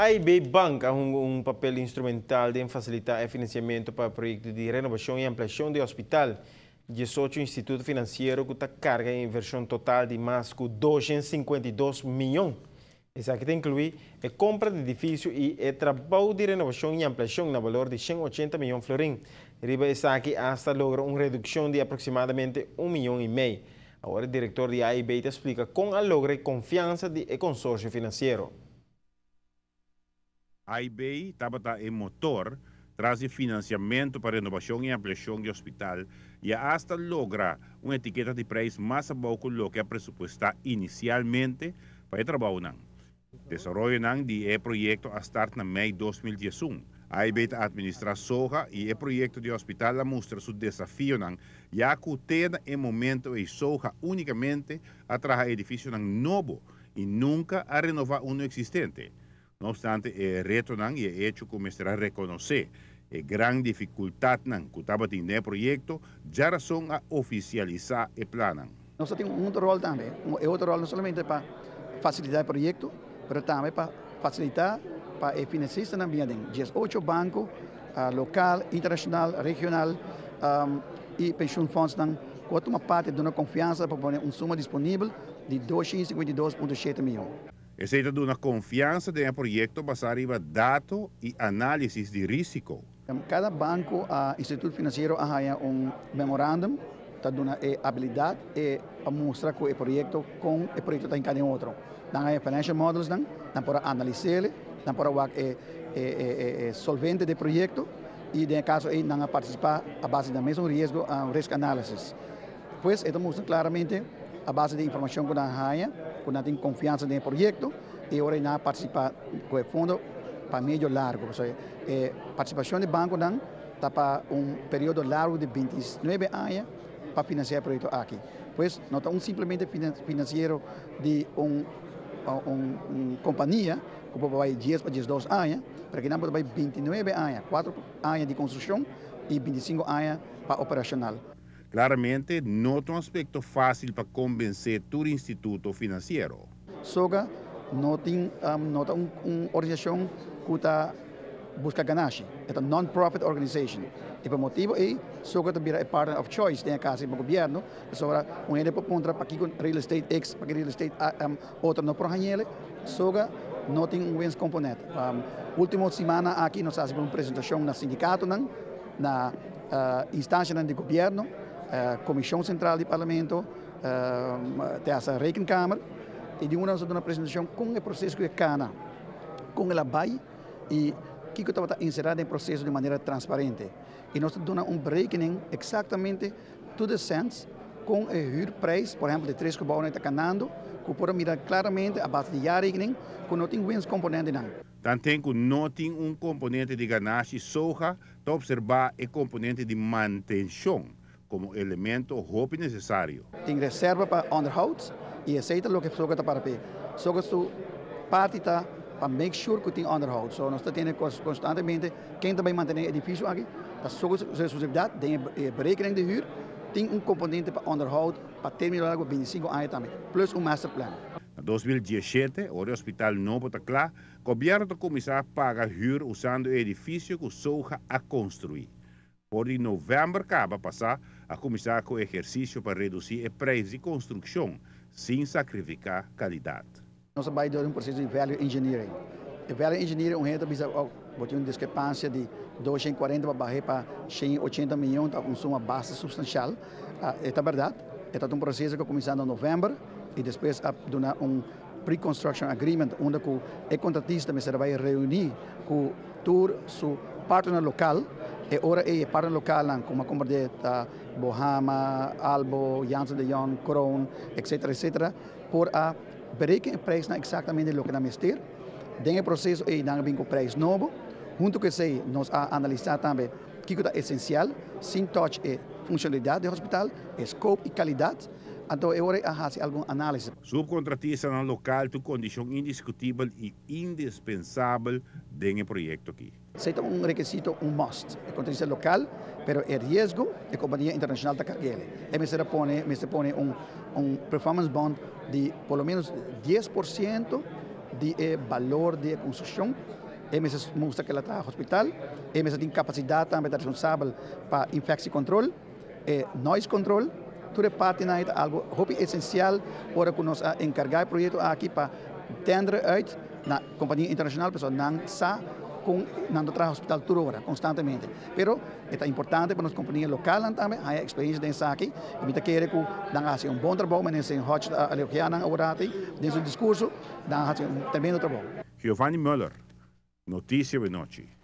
AIB Bank a hunga un papel instrumental den fasilitá e finansiamentu pa e proyekto di renobashon i ampliashon di hospital. 18 instituto finansiero ku ta karga e invershon total di mas ku 252 mion. Esaki ta inkluí e kompra di edifisio i e trabou di renobashon i ampliashon na balor di 180 mion florin. Riba esaki asta logra un redukshon di aproksimadamente 1,5 mion. Awor e direktor di AIB ta splika kon a logra e konfiansa di e konsorsio finansiero. AIB tabata e motor tras di finansiamentu pa renobashon i ampliashon di hospital i asta logra un etiketa di preis mas abou ku loke a presupuestá inisialmente pa e trabounan. Desaroyo di e proyekto a start na mei 2011. AIB ta atministrá SOGA i e proyekto di hospital a mustra su desafionan, ya ku te na e momento ei SOGA únikamente a traha edifisionan nobo i nunka a renová un eksistente. No opstante, e retonan i e echo ku mester a rekonosé e gran difikultatnan ku tabatin den e proyekto, djárason a ofisialisá e plannan. Nos tin un otro ròl tambe. E otro ròl no solamente pa fasilitá e proyekto, ma tambe pa fasilitá pa e finansistanan bin aden. 18 banko lokal, internashonal, regional i pensioenfondsnan ku a tuma parti di un konfiansa pa pone un suma disponibel di 252,7 mion. Esei ta duna konfiansa den e proyekto basá riba dato i análisis di rísiko. Kada banko, instituto finansiero a un memorandum ta duna e abilidat i pa mustra ku e proyekto ku e proyekto ta hinká den otro. Nan e financial models nan, nan por analisá, nan por wak e solvente di proyekto i den kaso ei nan a partisipá a base di mesun riesgo, risk analysis. Pues, e ta mustra klaramente a base di informashon ku nan haña, ku nan tin konfiansa den e proyekto i ora nan partisipá ku e fondo pa medio largu. So, e partisipashon di bankonan ta pa un periodo largu di 29 aña pa finansiá e proyekto aki. Pues no ta un simplemente finansiero di un kompania ku por bai 10 pa 12 aña, ma ku nan por bai 29 aña, 4 aña di konstrukshon i 25 aña pa operashonal. Klaramente, no ta un aspekto fásil pa konvensé tur instituto finansiero. SOGA no tin no ta un organisashon ku ta buska ganashi. E ta un non-profit organization. I pa e motibu ei, SOGA tambe ta partner of choice den kaso di gobièrnu. Sobre un hende por puntra pa ku real estate X, pa real estate otro no por hañ'é. SOGA no tin un winstcomponent. Último siman aki nos a hasi un presentashon na sindikato, na instansia di gobièrnu, Komishon Sentral di Parlamento, te Rekenkamer, i di un nos a presentashon ku e proseso ku a kana, ku el a bai i kiko tabata enserá den e proseso di manera transparente. I nos a duna un berekening eksaktamente to the cents ku e huurprijs, por ehèmpel, di tres gebouw ta kanando, ku por mira klaramente a base di jaarrekening, ku no tin winstcomponentenan. Tanten ku no tin un komponente di ganashi, SOGA ta opservá e komponente di mantenshon komo elemento hopi nesesario. Tin reserva pa onderhoud i esei ta loke SOGA ta para p'e. SOGA su parti ta pa make sure ku tin onderhoud. So nos ta tene konstantemente ken ta bai mantené e edifisio aki, ta SOGA su responsabilidat den e berekening di huur, tin un komponente pa onderhoud pa término largu 25 aña tambe, plus un master plan. Na 2017, e hospital nobo ta kla, gobièrnu a kuminsá paga huur usando e edifisio ku SOGA a konstruí. For di novèmber kaba pasá a kuminsá ku ehersisio pa redusí e preis di konstrukshon sin sakrifiká kalidat. Nos a bai den un proseso di value engineering. E value engineering, un hende bisa, oh, bo tin un diskrepansia di 240 pa baha pa 180 mion, ta un suma bastante supstansial. Ta berdat, ta un proseso ku a kuminsá na novèmber i despues a duna un pre-construction agreement unda ku e kontratista mester bai reuní ku tur su partner lokal i ora e partner lokal komo komprondé ta Bohama, Albo, Janssen de Jong, Kroon, etc. Etc. Por a bereken e prijs na eksaktamente loke nan mester. Den e proseso ei nan bin ku prijs nobo. Huntu ku esei nos a analisá tambe kiko ta esensial, sin touch e funshonalidat di hospital, e scope i kalidat. Anto, e ora a hasi algun análisis. Subkontratistanan lokal ta un kondishon indiskutibel i indispensabel den e proyekto aki. Esei ta un rekisito, un must. E kontratista lokal, pero e riesgo, e kompania internashonal ta karg'é. E mester pone un performance bond di por lo ménos 10% di e balor di e konstrukshon, e mester mustra ku el a traha hospital, e mester tin kapasidat tambe ta responsabel pa infectiecontrol, e noise control, tur e partinan ei ta algu hopi esensial ora ku nos a enkargá e proyekto aki pa tender uit na kompania internashonal pasobra nan sa kon nan ta traha hospital tur ora, konstantemente. Pero e ta importante pa nos kompania lokalnan tambe haña eksperensia den esaki i mi ta kere ku nan a hasi un bon trabou, Minister Hodge ta elogiá nan aworati den su diskurso, nan a hasi un tremendo trabou. Giovanni Muller, Noticia Benochi.